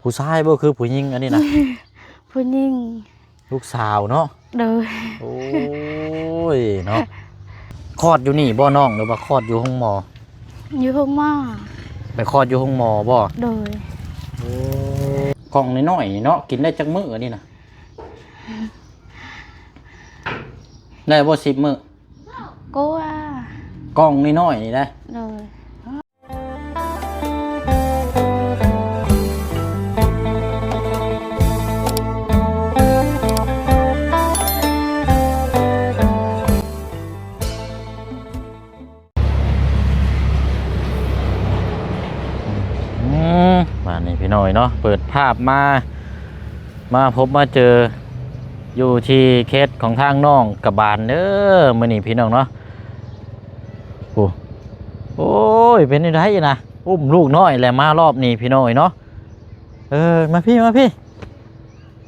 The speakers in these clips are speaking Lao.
ຜູ້ຊາຍບໍ່ ຄືຜູ້ຍິງອັນນີ້ນະ? ຜູ້ຍິງ. ລູກສາວເນາະ? ໂດຍ. ໂອ້ຍເນາະ ຄອດຢູ່ນີ້ບໍ່ນ້ອງ ຫຼືວ່າຄອດຢູ່ໂຮງໝໍ? ຢູ່ໂຮງໝໍ. ໄປຄອດຢູ່ໂຮງໝໍບໍ່? ໂດຍ. ໂອ້ ກ່ອງນ້ອຍໆນີ້ເນາະ ກິນໄດ້ຈັກມື້ອັນນີ້ນະ? ໄດ້ບໍ່ສິບມື້? ກວ່າ. ກ່ອງນ້ອຍໆນີ້ໄດ໋? ໂດຍ. ອືມ ບາດນີ້ພີ່ນ້ອງເນາະ ເປີດພາບມາ ມາພົບມາເຈີຢູ່ທີ່ເຂດຂອງທາງນ້ອງກະບານເດີ ມື້ນີ້ພີ່ນ້ອງເນາະ. ໂອ້ ໂອ້ຍ ເປັນຈັ່ງໃດນະ ອຸ້ມລູກນ້ອຍແຫຼະມາລອບນີ້ພີ່ນ້ອງເນາະ. ເອີ ມາພີ້ ມາພີ້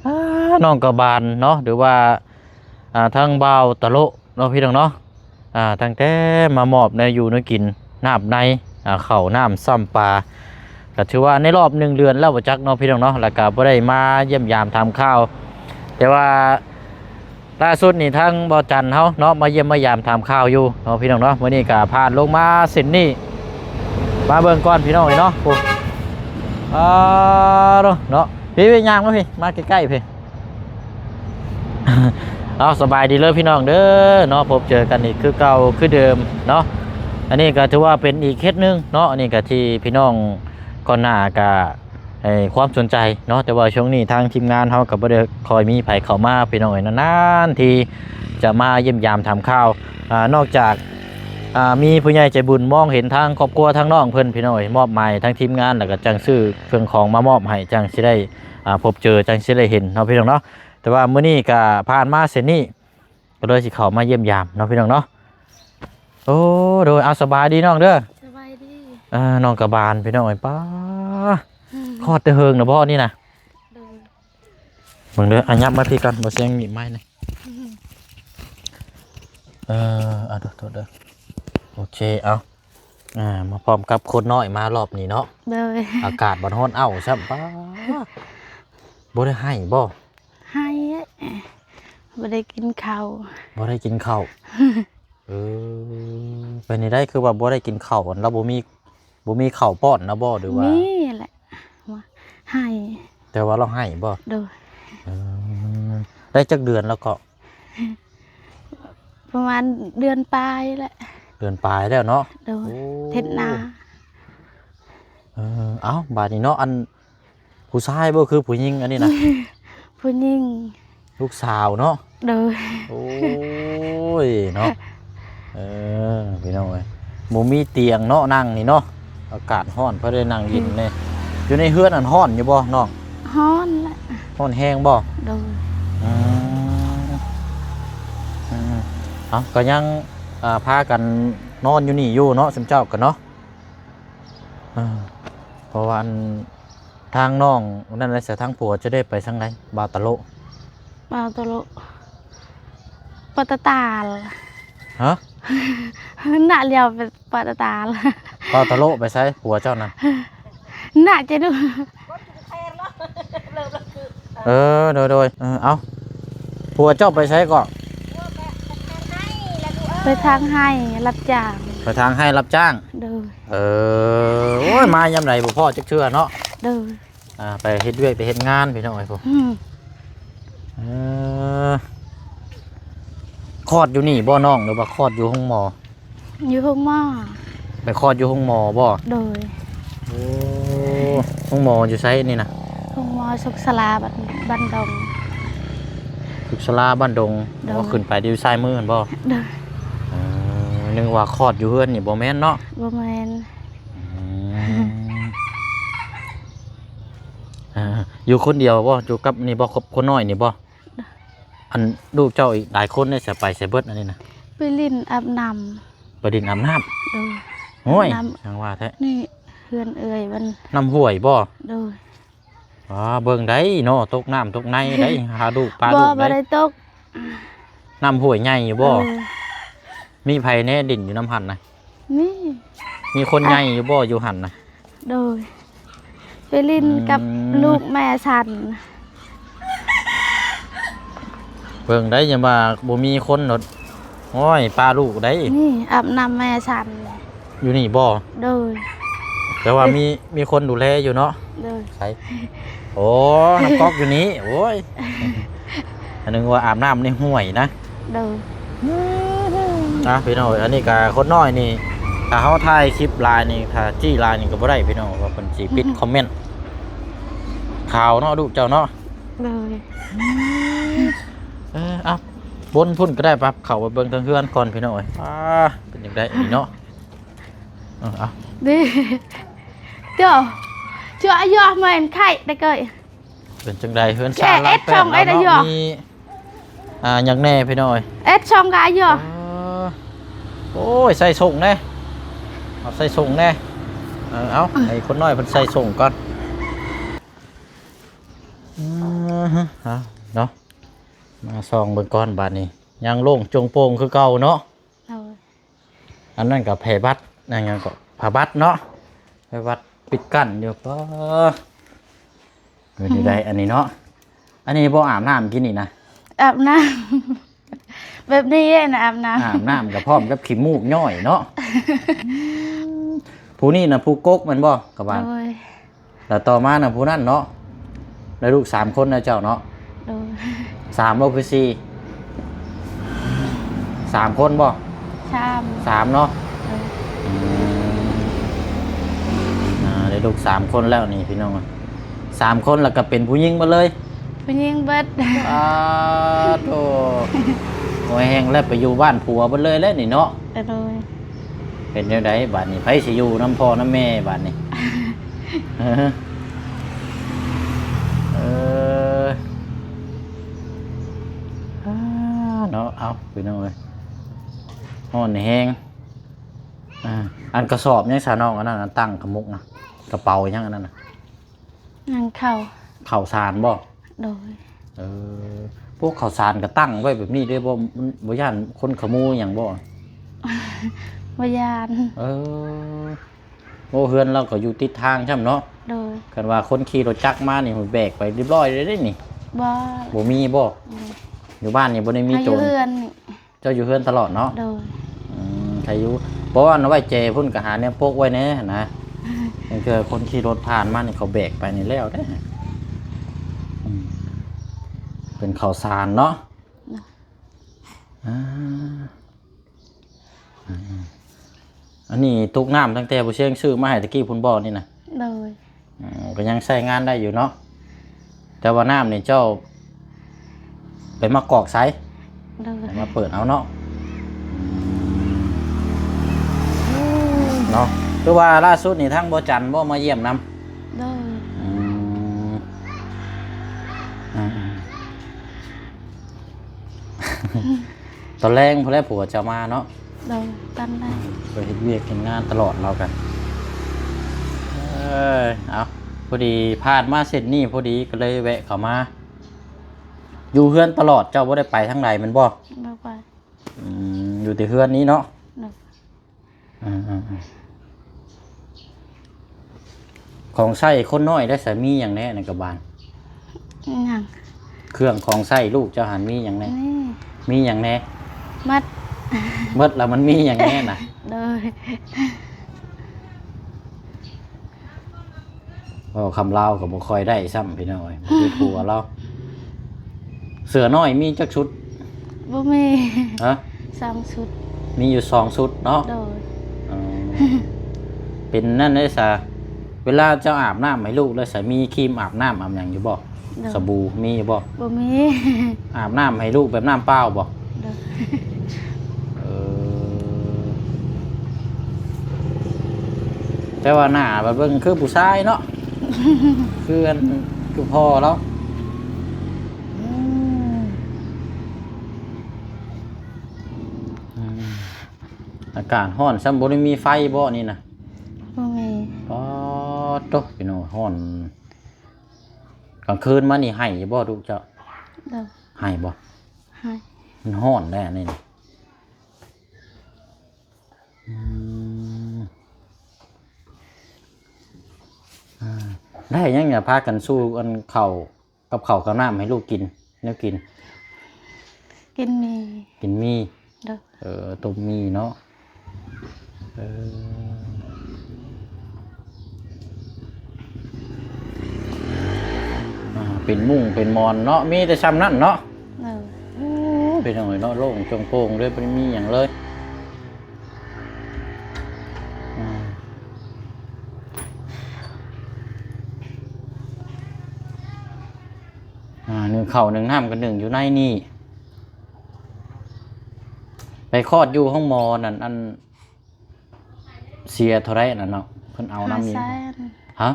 ອາ ນ້ອງກະບານເນາະ ຫຼືວ່າ ອ່າ ທາງບ່າວຕະໂລະເນາະ ພີ່ນ້ອງເນາະ. ອ່າ ຕັ້ງແຕ່ມາມອບແນວຢູ່ແນວກິນ ນ້ຳໃນ ອ່າ ເຂົ້ານ້ຳຊ້ຳປາ ກໍຖືວ່າໃນລອບໜຶ່ງເດືອນແລ້ວບໍ່ຈັກເນາະ ພີ່ນ້ອງເນາະ ແລ້ວກໍບໍ່ໄດ້ມາຢ້ຽມຢາມຖາມຂ່າວ. ແຕ່ວ່າລ່າສຸດນີ້ທາງບ່າວຈັນເຮົາເນາະ ມາຢ້ຽມມາຢາມຖາມຂ່າວຢູ່ເນາະ ພີ່ນ້ອງເນາະ. ມື້ນີ້ກໍຜ່ານລົງມາເສັ້ນນີ້ ມາເບິ່ງກ່ອນ ພີ່ນ້ອງເອີຍເນາະ. ໂອ້ ອ່າ ເນາະ ເນາະ ພີ້ໆ ຍ່າງມາພີ້ ມາໃກ້ໆ ພີ້. ເອົາ ສະບາຍດີເລີຍພີ່ນ້ອງເດີເນາະ ພົບເຈີກັນອີກຄືເກົ່າຄືເດີມເນາະ. ອັນນີ້ກໍຖືວ່າເປັນອີກເຂດໜຶ່ງເນາະ ອັນນີ້ກໍທີ່ພີ່ນ້ອງກ່ອນໜ້າກໍໃຫ້ຄວາມສົນໃຈເນາະ ແຕ່ວ່າຊ່ວງນີ້ທາງທີມງານເຮົາກໍບໍ່ໄດ້ຄ່ອຍມີໃຜເຂົ້າມາ ພີ່ນ້ອງເອີຍ ນານໆ ທີຈະມາຢ້ຽມຢາມຖາມຂ່າວ. ອ່າ ນອກຈາກ ອ່າ ມີຜູ້ໃຫຍ່ໃຈບຸນມອງເຫັນທາງຄອບຄົວທາງນ້ອງເພິ່ນ ພີ່ນ້ອງເອີຍ ມອບໝາຍທາງທີມງານ ແລ້ວກໍຈັ່ງຊື້ເຄື່ອງຂອງມາມອບໃຫ້ ຈັ່ງຊິໄດ້ ອ່າ ພົບເຈີ ຈັ່ງຊິໄດ້ເຫັນເນາະ ພີ່ນ້ອງເນາະ. ແຕ່ວ່າມື້ນີ້ກໍຜ່ານມາເສັ້ນນີ້ ກໍເລີຍຊິເຂົ້າມາຢ້ຽມຢາມເນາະ ພີ່ນ້ອງເນາະ. ໂອ້ ໂດຍ ເອົາ ສະບາຍດີນ້ອງເດີ ສະບາຍດີ. ເອີ ນ້ອງກະບານ ພີ່ນ້ອງເອີຍ ປ້າ ອືມ ຄອດແຕ່ເຫິງນະບໍ່ນີ້ນະ? ໂດຍ. ເບິ່ງເດີ ອາ ຫຍັບມາພີ້ກ່ອນ ບໍ່ແຊງມີດໄມ້ນີ້. ອືມ ເອີ ເອົາ ໂທດເດີ ໂອເຄ ເອົາ ອ່າ ມາພ້ອມກັບຄົນນ້ອຍມາລອບນີ້ເນາະ. ໂດຍ. ອາກາດບັດຮ້ອນເອົ້າຊ້ຳ ປ້າ ບໍ່ໄດ້ໄຫ້ບໍ່? ໄຫ້ ບໍ່ໄດ້ກິນເຂົ້າ. ບໍ່ໄດ້ກິນເຂົ້າ ເອີ ເປັນຈັ່ງໃດ ຄືວ່າບໍ່ໄດ້ກິນເຂົ້າ? ລາວບໍ່ມີ ບໍ່ມີເຂົ້າປ້ອນນະບໍ່ ຫຼືວ່າ? ມີແຫຼະ ວ່າໄຫ້ ແຕ່ວ່າລາວໄຫ້ບໍ່? ໂດຍ. ເອີ ໄດ້ຈັກເດືອນແລ້ວເກາະ? ປະມານເດືອນປາຍແຫຼະ. ເດືອນປາຍແລ້ວເນາະ? ໂດຍ. ໂອ້ ເຮັດນາ. ເອີ ເອົ້າ ບາດນີ້ເນາະ ອັນ ຜູ້ຊາຍບໍ່ ຄືຜູ້ຍິງອັນນີ້ນະ? ຜູ້ຍິງ. ລູກສາວເນາະ? ໂດຍ. ໂອ້ຍເນາະ ເອີ ພີ່ນ້ອງເອີຍ ບໍ່ມີຕຽງເນາະ ນັ່ງນີ້ເນາະ ອາກາດຮ້ອນ ພໍໄດ້ນັ່ງເຢັນແດ່. ອືມ ຢູ່ໃນເຮືອນຫັ້ນຮ້ອນຢູ່ບໍ່ນ້ອງ? ຮ້ອນແຫຼະ. ຮ້ອນແຮງບໍ່? ໂດຍ. ອືມ ອືມ ເອົ້າ ກໍຍັງ ອ່າ ພາກັນນອນຢູ່ນີ້ຢູ່ເນາະ ຊຸມເຈົ້າກໍເນາະ. ເອີ ເພາະວ່າອັນ ທາງນ້ອງນັ້ນແຫຼະ ສະ ທາງຜົວຈະໄດ້ໄປທາງໃດ? ບ່າວຕະໂລະ ບ່າວຕະໂລະ ປະຕະຕາລ. ຮະ? ນະ ລຽວໄປປະຕະຕາລ. ບ່າວຕະໂລະໄປໃສ ຜົວເຈົ້ານັ້ນ? ນະ ຈະດູ. ເອີ ໂດຍໆ ເອີ ເອົ້າ ຜົວເຈົ້າໄປໃສເກາະ? ໄປທາງໄຮ່ ໄປທາງໄຮ່ ຮັບຈ້າງ. ໄປທາງໄຮ່ຮັບຈ້າງ. ໂດຍ. ເອີ ໂອ້ຍ ມາຍາມໃດບໍ່ພໍ້ຈັກເທື່ອເນາະ. ໂດຍ. ອ່າ ໄປເຮັດວຽກໄປເຮັດງານ ພີ່ນ້ອງເອີຍ. ອືມ ເອີ ຄອດຢູ່ນີ້ບໍ່ນ້ອງ ຫຼືວ່າຄອດຢູ່ໂຮງໝໍ? ຢູ່ໂຮງໝໍ. ໄປຄອດຢູ່ໂຮງໝໍບໍ່? ໂດຍ. ໂອ້ ໂຮງໝໍຢູ່ໃສນີ້ນະ? ໂຮງໝໍສຸກສາລາ ບ້ານ ບ້ານດົງ. ສຸກສາລາບ້ານດົງ. ໂດຍ. ອໍ ຂຶ້ນໄປຢູ່ຊ້າຍມືຫັ້ນບໍ່? ໂດຍ. ເອີ ນຶກວ່າຄອດຢູ່ເຮືອນນີ້ ບໍ່ແມ່ນເນາະ? ບໍ່ແມ່ນ. ອືມ ອ່າ ຢູ່ຄົນດຽວບໍ່? ຢູ່ກັບນີ້ບໍ່? ກັບຄົນນ້ອຍນີ້ບໍ່? ອັນລູກເຈົ້າອີກຫຼາຍຄົນໄດ້ສະ ໄປໃສເບິດອັນນີ້ນະ? ໄປຫຼິ້ນອາບນ້ຳ. ໄປຫຼິ້ນອາບນ້ຳ? ໂດຍ. ໂອ້ຍ ອາບນ້ຳ ຫຍັງວ່າແທ້ ນີ້ເຮືອນເອື້ອຍມັນ. ນ້ຳຫ້ວຍບໍ່? ໂດຍ. ອ່າ ເບິ່ງໄດ໋ເນາະ ຕົກນ້ຳຕົກໃນໄດ໋ ຫາລູກປາລູກ. ບໍ່ ບໍ່ໄດ້ຕົກ. ນ້ຳຫ້ວຍໃຫຍ່ຢູ່ບໍ່? ເອີ. ມີໃຜແດ່ຫຼິ້ນຢູ່ນຳຫັ້ນນະ? ມີ. ມີຄົນໃຫຍ່ຢູ່ບໍ່ ອ່ະ ຢູ່ຫັ້ນນະ? ໂດຍ. ໄປຫຼິ້ນກັບ ອືມ ລູກແມ່ສັນ. ເບິ່ງໄດ້ ຢ່າວ່າບໍ່ມີຄົນໂລດ ໂອ້ຍ ປະລູກໄດ້. ນີ້ອາບນ້ຳແມ່ສັນ. ຢູ່ນີ້ບໍ່? ໂດຍ. ແຕ່ວ່າມີ ມີຄົນດູແລຢູ່ເນາະ? ໂດຍ. ໃສ? ໂອ້ ນ້ຳກອກຢູ່ນີ້. ໂອ້ຍ ອັນໜຶ່ງວ່າອາບນ້ຳໃນຫ້ວຍນະ. ໂດຍ. ອ່ະ ພີ່ນ້ອງເອີຍ ອັນນີ້ກະຄົນນ້ອຍນີ້ ຖ້າເຮົາຖ່າຍຄລິບຫຼາຍນີ້ ຖ້າຈີ້ຫຼາຍນີ້ກໍບໍ່ໄດ້ ພີ່ນ້ອງ ວ່າເພິ່ນຊິປິດ ອືມ ຄອມເມັນ. ຂາວເນາະ ລູກເຈົ້າເນາະ? ໂດຍ. ເອີ ເອົາ ບົນພຸ້ນກໍໄດ້ ປັບເຂົ້າໄປເບິ່ງທາງເຮືອນກ່ອນ ພີ່ນ້ອງເອີຍ. ອ່າ ເປັນຈັ່ງໃດອັນນີ້ເນາະ? ເອີ ເອົາ ເດ້ ເຈົ້າ ເຈົ້າອາຍຸແມ່ນໄຂ້ໄດ້ເກີຍ. ເປັນຈັ່ງໃດເຮືອນຊານ ເອັດ ລາວແປດ ເອັດຊ່ອງ ລາວເນາະ ເອັດ ອາຍຸ ມີ ອ່າ ຫຍັງແດ່ ພີ່ນ້ອງເອີຍ? ເອັດຊ່ອງກະອາຍຸ. ເອີ ໂອ້ຍ ໃສ່ສົ່ງແດ່ ເອົາໃສ່ສົ່ງແດ່. ເອີ ເອົາ ເອີ ໃຫ້ຄົນນ້ອຍເພິ່ນໃສ່ສົ່ງກ່ອນ. ອືມ ເອົາເນາະ ມາສ່ອງເບິ່ງກ່ອນບາດນີ້ ຍັງໂລ່ງໂຈງໂປ່ງຄືເກົ່າເນາະ. ໂດຍ. ອັນນັ້ນກໍແຜ່ບັດ ອັນຫຍັງກໍຜ້າບັດເນາະ ຜ້າບັດປິດກັ້ນຢູ່. ປາ ເປັນຈັ່ງໃດ ອືມ ອັນນີ້ເນາະ? ອັນນີ້ບໍ່ອາບນ້ຳກິນນີ້ນະ? ອາບນ້ຳ ແບບນີ້ນະ ອາບນ້ຳ ອາບນ້ຳກໍພ້ອມກັບຂີ້ມູກຍ້ອຍເນາະ. ອືມ ຜູ້ນີ້ນະ ຜູ້ກົກແມ່ນບໍ່? ກະວ່າ ໂດຍ. ແລ້ວຕໍ່ມານະຜູ້ນັ້ນເນາະ ໄດ້ລູກສາມຄົນນະເຈົ້າເນາະ? ໂດຍ. ສາມບໍ່ ຄືສີ່? ສາມຄົນບໍ່? ສາມ. ສາມເນາະ? ໂດຍ. ອືມ ອ່າ ໄດ້ລູກສາມຄົນແລ້ວນີ້ພີ່ນ້ອງ ສາມຄົນ ແລ້ວກໍເປັນຜູ້ຍິງໝົດເລີຍ? ຜູ້ຍິງເບິດ. ອາ ໂທ້ ໂອ້ຍ ແຮງແລ້ວ ໄປຢູ່ບ້ານຜົວເບິດເລີຍແຫຼະນີ້ເນາະ? ໂດຍ. ເປັນແນວໃດບາດນີ້ ໃຜຊິຢູ່ນຳພໍ່ນຳແມ່ບາດນີ້? ເອີ ເອີ ອາ ເນາະ ເອົາ ພີ່ນ້ອງເອີຍ ຮ້ອນແຮງ. ອ່າ ອັນກະສອບຫຍັງຊະນ້ອງ ອັນນັ້ນ ອັນຕັ້ງຂະໝົກນະ ກະເປົາຫຍັງອັນນັ້ນນະ? ຫຍັງ ເຂົ້າ ເຂົ້າສານບໍ່? ໂດຍ. ເອີ ພວກເຂົ້າສານກໍຕັ້ງໄວ້ແບບນີ້ເດ້ບໍ່? ມັນບໍ່ຢ້ານຄົນຂະໂມຍຫຍັງບໍ່? ບໍ່ຢ້ານ. ເອີ ໂອ້ ເຮືອນລາວກໍຢູ່ຕິດທາງຊ້ຳເນາະ? ໂດຍ. ຄັນວ່າຄົນຂີ່ລົດຈັກມານີ້ ແບກໄປຮຽບຮ້ອຍເລີຍເດ້ນີ້. ບໍ່ ບໍ່ມີບໍ່? ອືມ ຢູ່ບ້ານນີ້ບໍ່ໄດ້ມີໂຈນ? ເຮົາຢູ່ເຮືອນນີ້. ເຈົ້າຢູ່ເຮືອນຕະຫຼອດເນາະ? ໂດຍ. ອືມ ໃຜຢູ່ ບໍ່ ອັນໄວ້ແຈພຸ້ນກໍຫາແນວປົກໄວ້ແດ່ຫັ້ນນະ ລາງເທື່ອຄົນຂີ່ລົດຜ່ານມານີ້ ເຂົາແບກໄປນີ້ແລ້ວເດ້. ອືມ ເປັນເຂົ້າສານເນາະ? ໂດຍ. ອ່າ ອືມໆ ອັນນີ້ຕຸກນ້ຳຕັ້ງແຕ່ບໍ່ຊຽງຊື້ມາໃຫ້ຕະກີ້ພຸ້ນບໍ່ນີ້ນະ? ໂດຍ. ອືມ ກໍຍັງໃຊ້ງານໄດ້ຢູ່ເນາະ ແຕ່ວ່ານ້ຳນີ້ເຈົ້າໄປມາກອກໃສ? ໂດຍ. ໄປມາເປີດເອົາເນາະ ເນາະ. ຄືວ່າລ່າສຸດນີ້ທາງບໍ່ຈັນບໍ່ມາຢ້ຽມນຳ? ໂດຍ. ອືມ ອືມໆ ຕອນແລງພຸ້ນແຫຼະຜົວເຈົ້າມາເນາະ? ໂດຍ ຕອນແລງ. ໄປເຮັດວຽກເຮັດງານຕະຫຼອດລາວກະ. ເອີ ເອົາ ພໍດີຜ່ານມາເສັ້ນນີ້ພໍດີ ກໍເລີຍແວະເຂົ້າມາ. ຢູ່ເຮືອນຕະຫຼອດ ເຈົ້າບໍ່ໄດ້ໄປທາງໃດແມ່ນບໍ່? ບໍ່ໄປ. ອືມ ຢູ່ແຕ່ເຮືອນນີ້ເນາະ? ໂດຍ. ອືມໆໆ ຂອງໃຊ້ຄົນນ້ອຍໄດ້ສາ ມີຫຍັງແດ່ໃນກະບານ? ຫຍັງ? ເຄື່ອງຂອງໃຊ້ລູກເຈົ້າຫັ້ນມີຫຍັງແດ່? ມີ ມີຫຍັງແດ່? ໝົດ ໝົດແລ້ວມັນມີຫຍັງແດ່ນະ? ໂດຍ. ເວົ້າຄຳລາວກໍບໍ່ຄ່ອຍໄດ້ຊ້ຳພີ່ນ້ອງເອີຍ ບໍ່ຄືຜົວລາວ. ເສື້ອນ້ອຍມີຈັກຊຸດ? ບໍ່ມີ. ຮະ? ສອງຊຸດ. ມີຢູ່ສອງຊຸດເນາະ? ໂດຍ. ອໍ ເປັນນັ້ນເດ້ສາ ເວລາເຈົ້າອາບນ້ຳໃຫ້ລູກແລ້ວສາ ມີຄຣີມອາບນ້ຳອາບຫຍັງຢູ່ບໍ່? ໂດຍ. ສະບູມີຢູ່ບໍ່? ບໍ່ມີ. ອາບນ້ຳໃຫ້ລູກແບບນ້ຳເປົ່າບໍ່? ໂດຍ. ເອີ ແຕ່ວ່າໜ້າບັດເບິ່ງຄືຜູ້ຊາຍເນາະ ຄືອັນ ຄືພໍ່ລາວ. ອືມ ອືມ ອາກາດຮ້ອນຊ້ຳ ບໍ່ໄດ້ມີໄຟບໍ່ນີ້ນະ? ບໍ່ມີ. ປາດໂທ້ ພີ່ນ້ອງ ຮ້ອນ. ກາງຄືນມານີ້ໄຫ້ຢູ່ບໍ່ລູກເຈົ້າ? ໂດຍ. ໄຫ້ບໍ່? ໄຫ້. ມັນຮ້ອນແດ່ນີ້ນະ. ອືມ ອ່າ ໄດ້ຫຍັງ ຢ່າພາກັນສູ້ອັນເຂົ້າ ກັບເຂົ້າກັບນ້ຳໃຫ້ລູກກິນ ແນວກິນ ກິນໝີ່ ກິນໝີ່ ໂດຍ ເອີ ຕົ້ມໝີ່ເນາະ ເອີ ອ່າ ເປັນມຸ້ງເປັນໝອນເນາະ ມີແຕ່ຊ່ຳນັ້ນເນາະ ໂດຍ ໂອ້ ເປັນຫຍັງເນາະ ໂລ່ງໂຈ່ງໂປ່ງເລີຍ ບໍ່ໄດ້ມີຫຍັງເລີຍ ອືມ ອ່າ ໜຶ້ງເຂົ້າໜຶ້ງນ້ຳກໍໜຶ້ງຢູ່ໃນນີ້ ໄປຄອດຢູ່ໂຮງໝໍນັ້ນ ອັນ ເສຍເທົ່າໃດນັ້ນເນາະ ເພິ່ນເອົານຳນີ້ ຫ້າແສນ ຮະ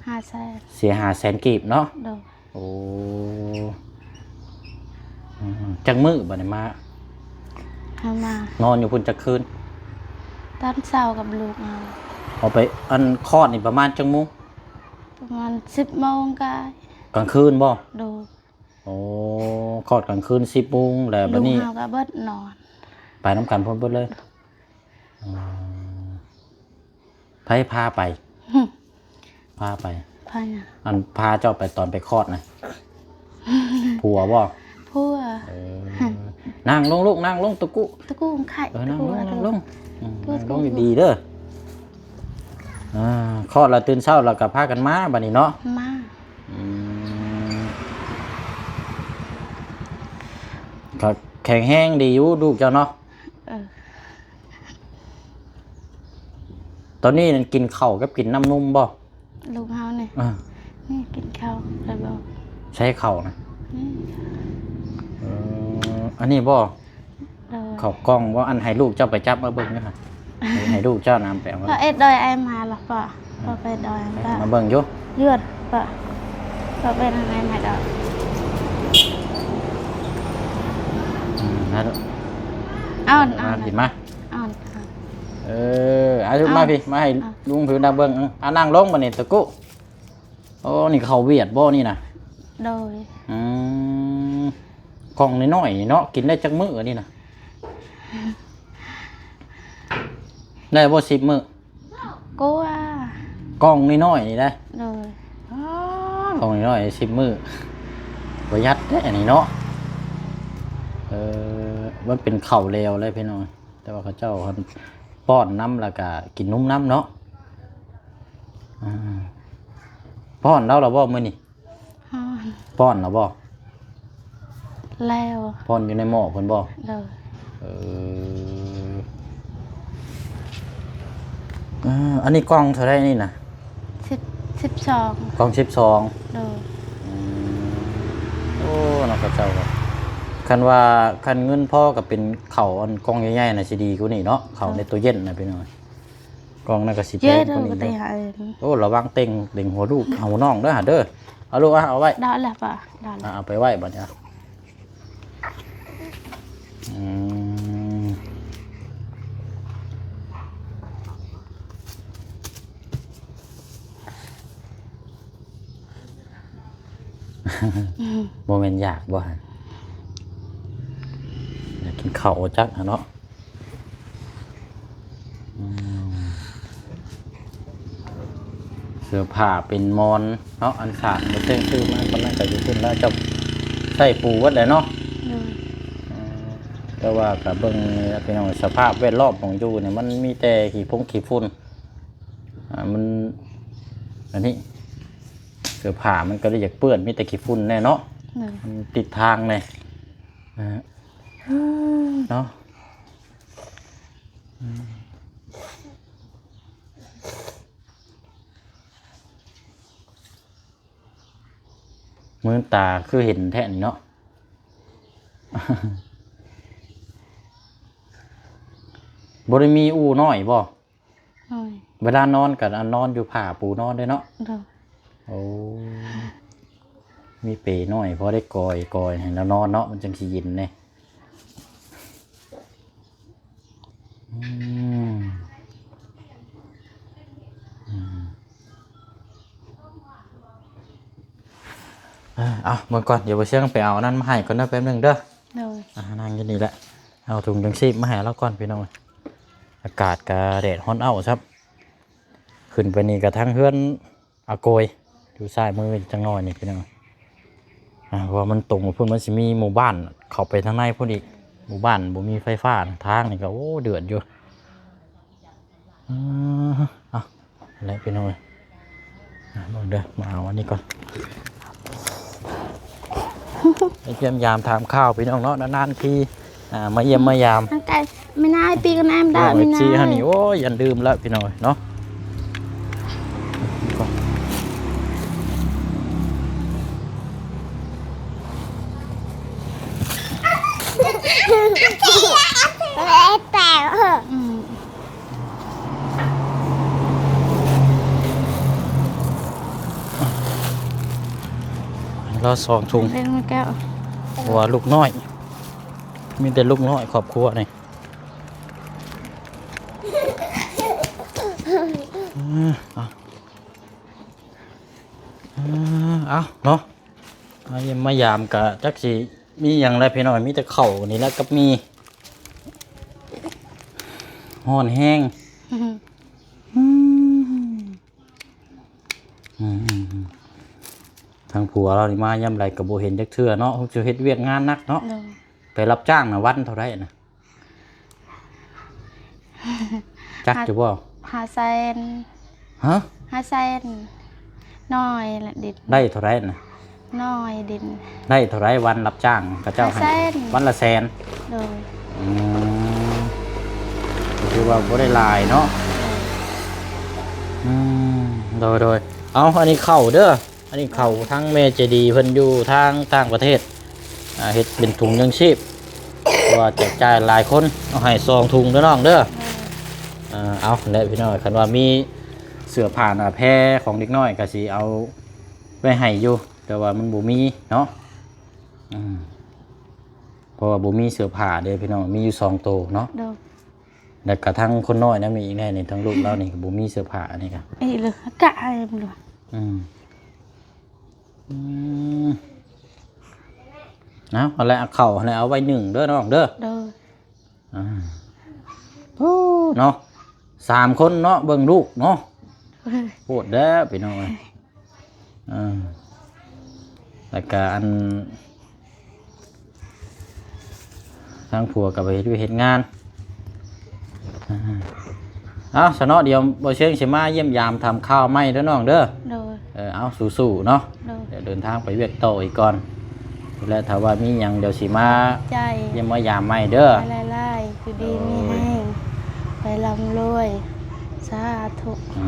ຫ້າແສນ ເສຍຫ້າແສນກີບເນາະ ໂດຍ ໂອ້ ອືມ ຈັກມື້ບັດນີ້ມາ ເຮົາມາ ນອນຢູ່ພຸ້ນຈັກຄືນ ຕອນເຊົ້າກັບລູກເຮົາ ເອົາໄປ ອັນຄອດນີ້ປະມານຈັກໂມງ ປະມານສິບໂມງກາຍ ກາງຄືນບໍ່ ໂດຍ ໂອ້ ຄອດກາງຄືນສິບໂມງ ແລ້ວບັດນີ້ ລູກເຮົາກໍເບິດນອນ ໄປນຳກັນພຸ້ນເບິດເລີຍ ອໍ ໃຜພາໄປ ພາໄປ ພາຫຍັງ ອັນພາເຈົ້າໄປຕອນໄປຄອດນະ ຜົວບໍ່ ຜົວ ເອີ ນັ່ງລົງລູກ ນັ່ງລົງຕະກຸ ຕະກຸໄຂ່ ເອີ ນັ່ງລົງ ຕະກຸ ນັ່ງລົງ ອືມ ຕະກຸ ນັ່ງລົງດີໆເດີ ອ່າ ຄອດແລ້ວຕື່ນເຊົ້າແລ້ວກໍພາກັນມາບັດນີ້ເນາະ ມາ ອືມ ກໍແຂງແຮງດີຢູ່ລູກເຈົ້າເນາະ ເອີ ຕອນນີ້ນັ້ນກິນເຂົ້າກັບກິນນ້ຳນົມບໍ່ ລູກເຮົານີ້ ອ່າ ນີ້ກິນເຂົ້າແລ້ວບໍ່ ໃຊ້ເຂົ້ານະ ນີ້ ເອີ ອັນນີ້ບໍ່ ໂດຍ ເຂົ້າກ່ອງບໍ່ ອັນໃຫ້ລູກເຈົ້າໄປຈັບມາເບິ່ງຢູ່ຫັ້ນ ໃຫ້ ໃຫ້ລູກເຈົ້ານຳໄປເອົາ ພໍເອັດດອຍໄອມາລະປະ ພໍໄປດອຍ ມາເບິ່ງຢູ່ ຍວດປະ ພໍເປັນອັນໄອມາດອກ ອືມ ເອົາ ມາ ມາ ມາ ເອີ ເອົາ ມາພີ້ ມາໃຫ້ ອ່ະ ລຸງຜິວໜ້າເບິ່ງ ເອົາ ນັ່ງລົງບັດນີ້ຕະກຸ ໂອ້ ນີ້ເຂົ້າຫວຽດບໍ່ນີ້ນະ ໂດຍ ອືມ ກ່ອງນ້ອຍໆນີ້ເນາະ ກິນໄດ້ຈັກມື້ອັນນີ້ນະ ໄດ້ບໍ່ສິບມື້ ກວ່າ ກ່ອງນ້ອຍໆນີ້ໄດ໋ ໂດຍ ອໍ ກ່ອງນ້ອຍໆສິບມື້ ປະຢັດແທ້ອັນນີ້ເນາະ ເອີ ມັນເປັນເຂົ້າແລ້ວເລີຍພີ່ນ້ອງ ແຕ່ວ່າເຂົາເຈົ້າຫັ້ນປ້ອນນຳ ແລ້ວກະກິນນົມນຳເນາະ ອ່າ ປ້ອນລາວລະບໍ່ມື້ນີ້ ປ້ອນ ປ້ອນລະບໍ່ ແລ້ວ ປ້ອນຢູ່ໃນໝໍ້ເພິ່ນບໍ່ ໂດຍ ເອີ ອ່າ ອັນນີ້ກ່ອງເທົ່າໃດນີ້ນະ ສິບ ສິບສອງ ກ່ອງສິບສອງ ໂດຍ ອືມ ໂອ້ ເນາະ ເຂົາເຈົ້າ ຄັນວ່າ ຄັນເງິນພໍກໍເປັນເຂົ້າອັນກ່ອງໃຫຍ່ໆນະ ຊິດີກວ່ານີ້ເນາະ ເຂົ້າໃນຕູ້ເຢັນນະພີ່ນ້ອງ ກ່ອງນັ້ນກໍຊິແພງກວ່ານີ້ເດີ ໂອ້ ລະວັງເຕັງ ເຕັງຫົວລູກ ເອົາຫົວນ້ອງເດີຫາເດີ ເອົາລູກ ເອົາໄວ້ ດາລະປະ ດາລະ ອ່າ ເອົາໄປໄວ້ບັດນີ້ ອືມ ບໍ່ແມ່ນຢາກບໍ່ຫັ້ນ ຢາກກິນເຂົ້າຈັກຫັ້ນເນາະ ອືມ ເສື້ອຜ້າເປັນໝອນເນາະ ອັນສາດບໍ່ແຈ້ງຊື່ມາ ຕອນນັ້ນກໍຢູ່ພຸ້ນແລ້ວ ເຈົ້າໃຊ້ປູເບິດແຫຼະເນາະ ໂດຍ ເອີ ແຕ່ວ່າກໍເບິ່ງນີ້ລະພີ່ນ້ອງ ສະພາບແວດລ້ອມຂອງຢູ່ນີ້ ມັນມີແຕ່ຂີ້ຟົງຂີ້ຝຸ່ນ ອ່າ ມັນ ອັນນີ້ ເສື້ອຜ້າມັນກໍເລີຍຢາກເປື້ອນ ມີແຕ່ຂີ້ຝຸ່ນແດ່ເນາະ ໂດຍ ມັນຕິດທາງແດ່ ອ່າ ເນາະ ອືມ ມືນຕາຄືເຫັນແທ້ນີ້ເນາະ ບໍ່ໄດ້ມີອູ້ນ້ອຍບໍ່? ໂດຍ ເວລານອນກໍນອນຢູ່ຜ້າປູນອນເດ້ເນາະ? ໂດຍ ໂອ້ ມີເປນ້ອຍພໍໄດ້ກອຍ ກອຍໃຫ້ລາວນອນເນາະ ມັນຈັ່ງຊິເຢັນແດ່. ອືມ ອືມ ເອີ ເອົາ ເບິ່ງກ່ອນ ດຽວບໍ່ຊຽງໄປເອົາອັນນັ້ນມາໃຫ້ກ່ອນເດີ ແປັບໜຶ່ງເດີ. ໂດຍ ອ່າ ນັ່ງຢູ່ນີ້ແຫຼະ ເອົາຖົງຍັງຊີບມາໃຫ້ລາວກ່ອນ ພີ່ນ້ອງ. ອາກາດກະແດດຮ້ອນເອົ້າຊ້ຳ ຂຶ້ນໄປນີ້ກະທາງເຮືອນ ອາໂກຍ ຢູ່ຊ້າຍມືຈັກໜ້ອຍນີ້ພີ່ນ້ອງ. ອ່າ ເພາະວ່າມັນຕົງໄປພຸ້ນ ມັນຊິມີໝູ່ບ້ານເຂົ້າໄປທາງໃນພຸ້ນອີກ. ໝູ່ບ້ານບໍ່ມີໄຟຟ້ານະ ທາງນີ້ກໍ ໂອ້ ເດືອດຢູ່. ອ່າ ເອົາແຫຼະພີ່ນ້ອງເອີຍ ອ່າ ເບິ່ງເດີ ມາເອົາອັນນີ້ກ່ອນ ໄປຢ້ຽມຢາມຖາມຂ່າວພີ່ນ້ອງເນາະ ນານໆທີ ອ່າ ມາຢ້ຽມມາຢາມ ທາງໄກ ແມ່ນາຍປີກກັນແອມດາ ພີ່ນ້ອງເອັຟຊີ ແມ່ນາຍ ເຮົານີ້ ໂອ້ຍ ຢ່າລືມລະພີ່ນ້ອງເນາະ. ລາວສອງຖົງ ເບິ່ງແລ້ວ ເພາະວ່າລູກນ້ອຍ ມີແຕ່ລູກນ້ອຍຄອບຄົວນີ້. ເອີ ເອົາ ເອີ ເອົາເນາະ ມາຢ້ຽມມາຢາມກະຈັກຊິມີຫຍັງແຫຼະພີ່ນ້ອງ ມີແຕ່ເຂົ້ານີ້ແຫຼະກັບໝີ່ ຮ້ອນແຮງ. ອືມ ອືມ ອືມ ອືມ ທາງຜົວລາວນີ້ມາຍາມໃດກໍບໍ່ເຫັນຈັກເທື່ອເນາະ ຄົງຊິເຮັດວຽກງານໜັກເນາະ. ໂດຍ ໄປຮັບຈ້າງນະ ວັນເທົ່າໃດນະ? ຈັກຢູ່ບໍ່? ຫ້າແສນ. ຮະ? ຫ້າແສນ. ນ້ອຍລະດິນ. ໄດ້ເທົ່າໃດນະ? ນ້ອຍດິນ. ໄດ້ເທົ່າໃດວັນຮັບຈ້າງເຂົາເຈົ້າໃຫ້? ຫ້າແສນ. ວັນລະແສນ. ໂດຍ. ອືມ ກໍຖືວ່າບໍ່ໄດ້ຫຼາຍເນາະ. ໂດຍ. ອືມ ໂດຍໆ ເອົາ ອັນນີ້ເຂົ້າເດີ. ອັນນີ້ເຂົ້າທາງແມ່ໃຈດີເພິ່ນຢູ່ທາງຕ່າງປະເທດ ອ່າ ເຮັດເປັນຖົງຍັງຊີບ ເພາະວ່າແຈກຈ່າຍຫຼາຍຄົນ ເອົາໃຫ້ສອງຖົງເດີນ້ອງເດີ. ໂດຍ. ອ່າ ເອົາແຫຼະພີ່ນ້ອງ ຄັນວ່າມີເສື້ອຜ້າໜ້າແພຂອງເດັກນ້ອຍກໍຊິເອົາໄວ້ໃຫ້ຢູ່ ແຕ່ວ່າມັນບໍ່ມີເນາະ. ອືມ ເພາະວ່າບໍ່ມີເສື້ອຜ້າເດ້ພີ່ນ້ອງ ມີຢູ່ສອງໂຕເນາະ. ໂດຍ. ແລ້ວກະທັງຄົນນ້ອຍນຳອີກແນ່ນີ້ ທັງລູກລາວນີ້ກໍບໍ່ມີເສື້ອຜ້າ ອັນນີ້ກະ ເອີ ເລີຍກະໃຫ້ບໍ່. ອືມ ອືມ ເອົາ ຫັ້ນແຫຼະ ເອົາເຂົ້າຫັ້ນແຫຼະ ເອົາໄວ້ໜຶ້ງເດີນ້ອງເດີ. ໂດຍ. ອ່າ ໂອ້ ເນາະ ສາມຄົນເນາະ ເບິ່ງລູກເນາະ. ໂພດແລ້ວພີ່ນ້ອງເອີຍ. ເອີ ແລ້ວກະອັນ ທາງຜົວກໍໄປເຮັດວຽກເຮັດງານ. ເອົາຊະເນາະ ດຽວບໍ່ຊຽງຊິມາຢ້ຽມຢາມຖາມຂ່າວໃໝ່ເດີນ້ອງເດີ. ໂດຍ. ເອີ ເອົາ ສູ້ໆເນາະ. ໂດຍ. ດຽວເດີນທາງໄປວຽກຕໍ່ອີກກ່ອນ ແລະ ຖ້າວ່າມີຫຍັງດຽວຊິມາຢ້ຽມມາຢາມໃໝ່ເດີ. ຫຼາຍໆ ຢູ່ດີມີແຮງ ໂດຍ ໄປລ່ຳລວຍ ສາທຸ. ອື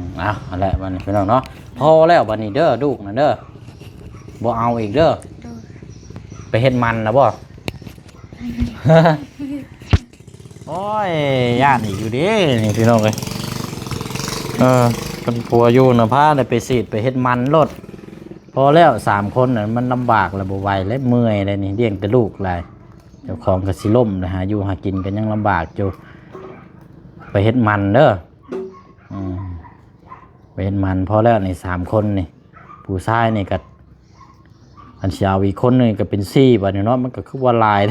ມ ເອົາ ຫັ້ນແຫຼະບັດນີ້ພີ່ນ້ອງເນາະ ພໍແລ້ວບັດນີ້ເດີ ລູກນັ້ນເດີ ບໍ່ເອົາອີກເດີ. ໂດຍ. ໄປເຮັດມັນນະບໍ່? ໂອ້ຍ ຢ້ານອີກຢູ່ເດ້ນີ້ພີ່ນ້ອງເອີຍ. ເອີ ຄັນຜົວຢູ່ນະ ພາໄດ້ໄປສີດໄປເຮັດມັນໂລດ. ພໍແລ້ວ ສາມຄົນນະ ມັນລຳບາກແລ້ວ ບໍ່ໄຫວແລ້ວ ເມື່ອຍແລ້ວນີ້ ລ້ຽງແຕ່ລູກຫຼາຍ ເຈົ້າຂອງກໍຊິລົ້ມແລ້ວ ຫາຢູ່ຫາກິນກໍຍັງລຳບາກຢູ່. ໄປເຮັດມັນເດີ. ອືມ ໄປເຮັດມັນ ພໍແລ້ວນີ້ ສາມຄົນນີ້ ຜູ້ຊາຍນີ້ກໍ ອັນຊິເອົາອີກຄົນໜຶ່ງກໍເປັນສີ່ບັດນີ້ເນາະ ມັນກໍຄືວ່າຫຼາຍ.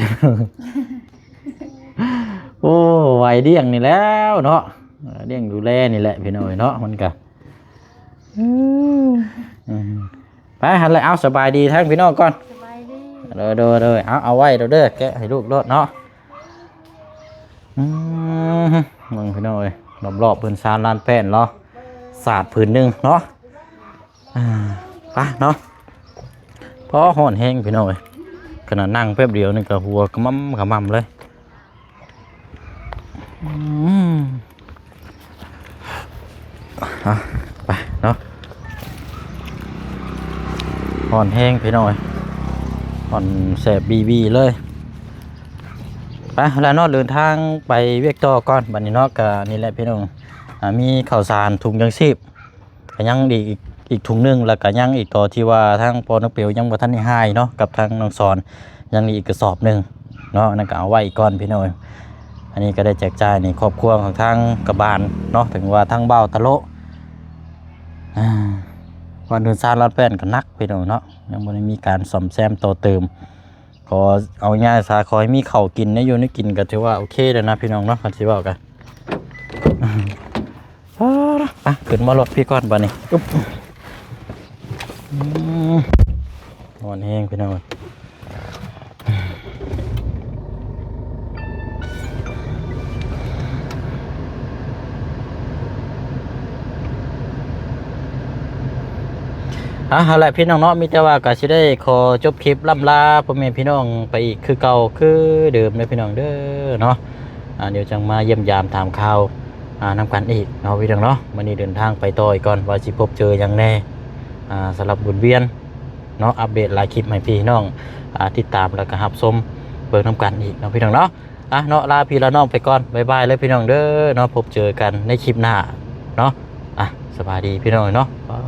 ໂອ້ ໄຫວລ້ຽງນີ້ແລ້ວເນາະ ເອີ ລ້ຽງດູແລນີ້ແຫຼະພີ່ນ້ອງເອີຍເນາະ ມັນກໍ ອືມ ອືມ ໄປຫັ້ນແຫຼະ ເອົາ ສະບາຍດີທາງພີ່ນ້ອງກ່ອນ. ສະບາຍດີ. ໂດຍໆໆ ເອົາ ເອົາໄວ້ໂລດເດີ ແກະໃຫ້ລູກໂລດເນາະ. ອືມ ເບິ່ງພີ່ນ້ອງເອີຍ ລອບໆເພິ່ນຊານລານແປ້ນເນາະ ສາດຜືນໜຶ່ງເນາະ. ອ່າ ໄປເນາະ ພໍຮ້ອນແຮງພີ່ນ້ອງເອີຍ ຂະໜາດນັ່ງແປັບດຽວນີ້ກໍຫົວຂະໝຳຂະໝຳເລີຍ. ອືມ ອ່ະ ໄປເນາະ ຮ້ອນແຮງພີ່ນ້ອງເອີຍ ຮ້ອນແສບບີໆເລີຍ. ໄປແລ້ວເນາະ ເດີນທາງໄປວຽກຕໍ່ກ່ອນບັດນີ້ເນາະ. ກະນີ້ແຫຼະພີ່ນ້ອງ ອ່າ ມີເຂົ້າສານ ຖົງຍັງຊີບ ກໍຍັງອີກ ອີກຖົງໜຶ່ງ ແລ້ວກໍຍັງອີກຕໍ່ທີ່ວ່າທາງພໍ່ນ້ອງເປວຍັງບໍ່ທັນໄດ້ຫາຍເນາະ ກັບທາງນ້ອງສອນ ຍັງມີອີກກະສອບໜຶ່ງເນາະ ອັນນັ້ນກໍເອົາໄວ້ກ່ອນພີ່ນ້ອງ. ອັນນີ້ກໍໄດ້ແຈກຈ່າຍໃນຄອບຄົວຂອງທາງກະບານເນາະ ເຖິງວ່າທາງບ່າວຕະໂລະ ອ່າ ວ່າເຮືອນຊານລາດແປ້ນກໍໜັກພີ່ນ້ອງເນາະ ຍັງບໍ່ໄດ້ມີການສ້ອມແຊມຕໍ່ເຕີມ. ກໍເອົາງ່າຍຊະ ຂໍໃຫ້ມີເຂົ້າກິນ ໄດ້ຢູ່ໄດ້ກິນ ກໍຖືວ່າໂອເຄແລ້ວນະພີ່ນ້ອງເນາະ ຄັນຊິເວົ້າກໍ ໄປ ຂຶ້ນມາລົດພີ່ກ່ອນບາດນີ້. ອຶບ อืม ฮ้อนแฮงพี่น้อง อ่ะ เอาละพี่น้องเนาะ มีแต่ว่าก็สิได้ขอจบคลิปล่ำลาพ่อแม่พี่น้องไปอีกคือเก่าคือเดิมเด้อพี่น้องเด้อเนาะ อ่า เดี๋ยวจั่งมาเยี่ยมยามถามข่าว อ่า นำกันอีกเนาะพี่น้องเนาะ มื้อนี้เดินทางไปต่ออีกก่อน ว่าสิพบเจอหยังแน่ อ่า สำหรับบุญเวียนเนาะ อัปเดตหลายคลิปให้พี่น้อง อ่า ติดตามแล้วก็รับชมเบิ่งนำกันอีกเนาะพี่น้องเนาะ อ่ะเนาะ ลาพี่ลาน้องไปก่อน บ๊ายบายเลยพี่น้องเด้อเนาะ พบเจอกันในคลิปหน้าเนาะ อ่ะ สบายดีพี่น้องเนาะ อ๋อ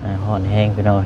อ่า ฮ้อนแฮงพี่น้อง